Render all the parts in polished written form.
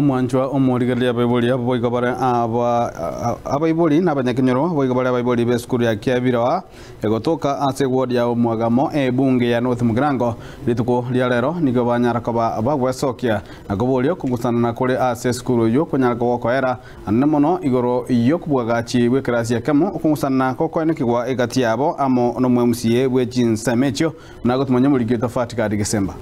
Omwanchwa omorigereria abaibori abo boigo bare aba abaibori na abanyakenyoro boigo bare abaibori b'esukuru ya Kiabiroa egotoka ase eward ya Omwagamo ebunge ya North Mugirango. Rituko ria rero nigo banyara koba bagwesokia na koboria okogusanana kore ase esukuru eyio konyara kogokoera anene mono igoro y'okobwagachi bw'ekerasi ekemo okogusanana gokoenekigwa egati yabo amo nomwMCA bwe chinsemo echio buna gotumanya omoriki oito Fatikadi Gesemba.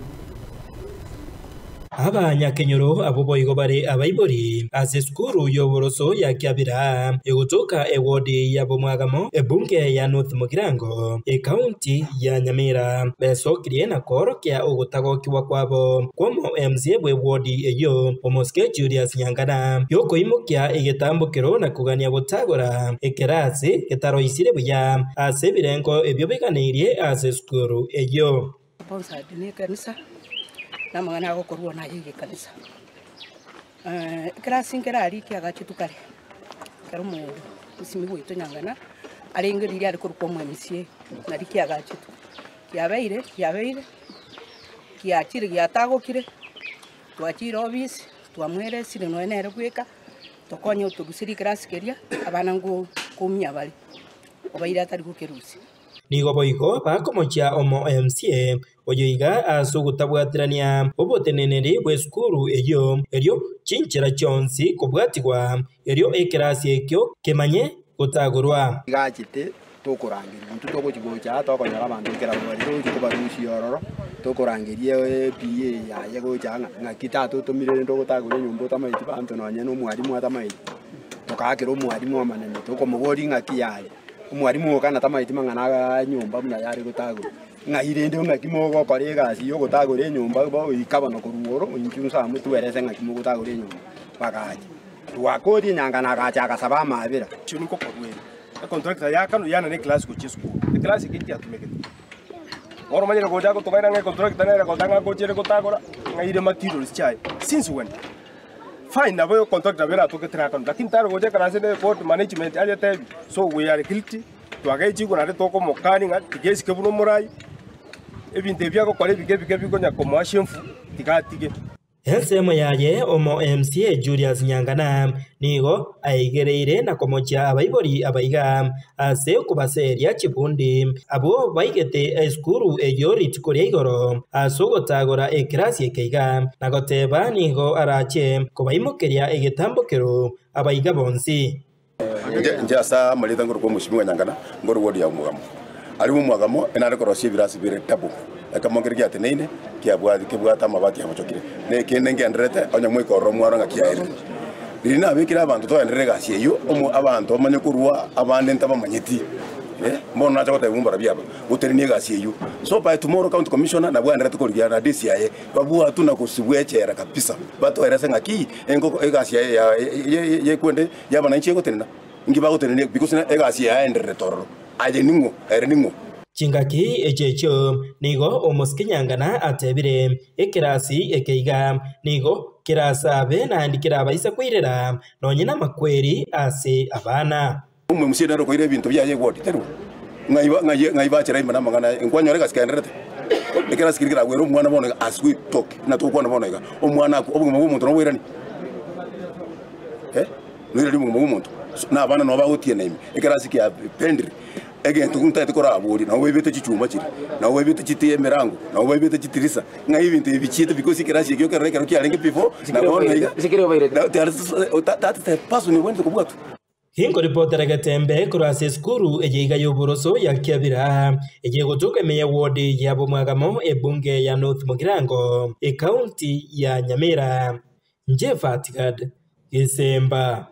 Abanyakenyoro abwo boigo bare abaibori ase esukuru y'oboroso ya Kiabira, egotoka ewodi ya Bomwagamo, ebunge ya North Mugirango, ekaunti ya Nyamira, besokirie na koorokia ogotagokigwa kwabo kw'omo MCA bw'ewodi eyio, Omosike Julius Nyangana, y'okoimokia egetambokero na kogania gotagora ekerasi getaroisire buya ase ebirengo ebio biganeirie ase esukuru eyio. Sponsored ne ekanisa, na amang'ana agokorwa naye iga ekanisa. Ekerasi nkere aria kiagachetwe kare, ekero omosimi bwaito Nyangana arenge riria are korokwa omo MCA, nario kiagachetwe. Kiabeire kiabeire, kiachire giatagokire, twachire ofisi, twamoeresire nonya nere bweka, tokonye otoruserie ekerasi keria, abana nko nkoumia bare, obaire atari gokerusia. Nigo boigo bakomochia omo MCA oyo iga ase ogotabwaterania oboteneneri bw'esukuru eyio, erio chinchera chionsi kobwatigwa, erio ekerasi ekio kemanye gotagorwa. Iga achete tokorangeria intwe togochi gocha aa tokonyora abanto ekero abwo bare togochi kobarusia ororo, tokorangeria ePA yaye gocha ng'a ng'aki tata otomire rende ogotagora enyomba otamaeti banto nonye na omwalimu atamaeti, tokaakera omwalimu amanene tokomoboria ng'aki yare. Omwalimu oka natamaeti mang'ana aya enyomba buna yare gotagorwa, ng'ai rende ng'aki mogokora egasi ya ogotagora enyomba goika bono korwa oro inchuo nsa motwerese ng'aki mogotagora enyomba. Bagacha, twakoria enyanga na agacha agasaba amabera. Echio nigo korwa ere econtractor yakanwa yana ne eclass gochia esukuru, eclass eke nkiatumegete. Bono omanyire gocha gotogaina ng'a econtractor nere gotanga ng'a gochia ere gotagora, ng'a ire materials chiaye, since when? Fine nabo econtractor nabo eratoke terakanwa, lakini tari gocha ekarase ne board management ayetebi, so we are guilty, twagechigwa naende tokomokani ng'a tiga esike buna omorai, ebinto ebi agokora ebike ebike bikonya komoa shameful, tiga atige. Ensemo yaye omo MCA Julius Nyangana nigo aigereire na komochia abaibori abaiga ase okobaseria chibundi abwo baigete esukuru eyio rituko ria igoro ase ogotagora ekerasi eke iga, na goteba nigo arache kobaimokeria egetambokero abaiga bonsi. Inche ase amarieta nkorokwa Omosimigwa Nyangana, nkorokwa Odia Omogamo. Aria Omwagamo enare korosia ebirasi bire double, ekemo nkere giateneine kiabwati kebwate amabati abochokire, na ekende ngendererete onye moika ororo mwarora ng'a kiaerire. Riria nabekire abanto togenderere egasi eyio, omo abanto bamanye korua abande ntabamanyeti, eh, mbono nacha gotebia mbarabwo aba, gotenenia egasi eyio. So by tomorrow county commissioner nabwo agendererete korigia radius yaye, babwatwe na gosibwa echela kabisa, batoerese ng'aki engoko egasi yaye ya ye yekwende y'abananchi egotenena, inki bagotenenia because egasi yaendererete ororo, aye ning'o, ere ning'o? Chingaki echio echio nigo omosike Nyangana atebire, Ekerasi eke iga nigo kerasabe naende kerabaisa koirera nonye namakweri ase abana. Omomusia nere okoira ebinto biaye egoti, tari bo? Ng'ai ba- ng'ai ng'ai bachera ime namang'ana aya? Nkwanyora egasi kendererete? Ekerasi keria keragwere omwana bono iga as we talk, buna togokwana bono iga, omwana akwe, obogima bwa omonto noboirani? Eh, noirani obogima bwa omonto? So na abana nabo bagotiena ime, ekerasi kia pendire. Egento ntagete koraborie, nabo baibete chichuma chiria, nabo baibete chiti emerango, nabo baibete chitirisa, ng'a ebinto ebi bichiete because ekerasi ekio ekerore ekero kiarenge before, na bono iga, that is the person obwenerete kobwatwa. Inkoripotera getembe korwa ase esukuru eye iga y'oboroso ya Kiabira, eye egotoka ime ya ward ya Bomwagamo, ebunge ya North Mugirango, ekaunti ya Nyamira. Inche Fatigad Gesemba.